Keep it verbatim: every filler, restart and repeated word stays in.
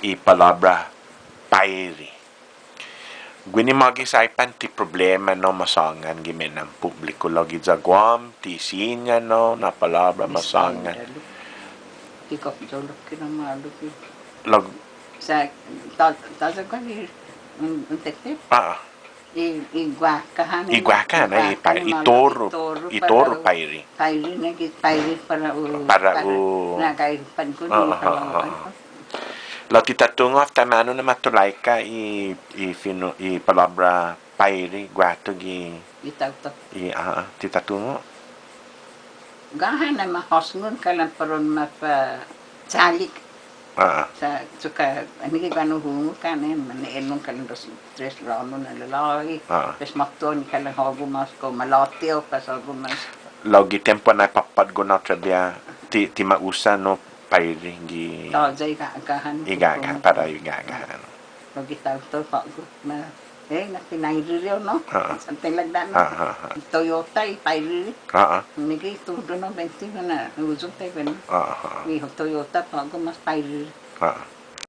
i palåbra pairi. Guini mågi Saipan ti problema, no, masångan gi me'nan pupbliku lao giya Guam, ti siña, no, na palåbra masångan. Ti kof yolok ki na malu ki. Lao, sa', ta, ta sa' kuan i, un, un tete. Ah, ah. I, i guaka han, i guaka han, i guaka pa-, han, i toru, i toru pairi. Pairi, nai gi pairi para u, para u, na gai pan ku ni, ah, ah, para u, ah, ah. Lao ti ta tungo' håfa taimanu na matulaika i, i fino', i palåbra pairi guatu gi, gi taotao. I, ah, ah, ti ta tungo'. Guaha na ma hosngon kalan para un mapachalik. Ah, ah. Sa' achokka', anai gi guaha na hu hungok, annai ma na'ennong kalan dos, tres rånon na lalåhi. Ah, ah. Pues måtto ni kalan hågu mås kao malåte' o pues hågu mås. Lao gi tiempo na påtgon hao trabiha, ti, ti ma usa, no, pairi gi. Tåya' i ga'ga'-han. I ga'ga', para i ga'ga'-han. Lao gi taotao på'go ma Eh, na pinairiri hao, no? Ah, ah. Something like that, no? Ah, ah, ah. Toyota i pairiri. Ah, ah. Nai gi todu, no, bente na huyong taiguenao. Ah, ah, ah. I Toyota på'go mås pairiri. Ah, ah.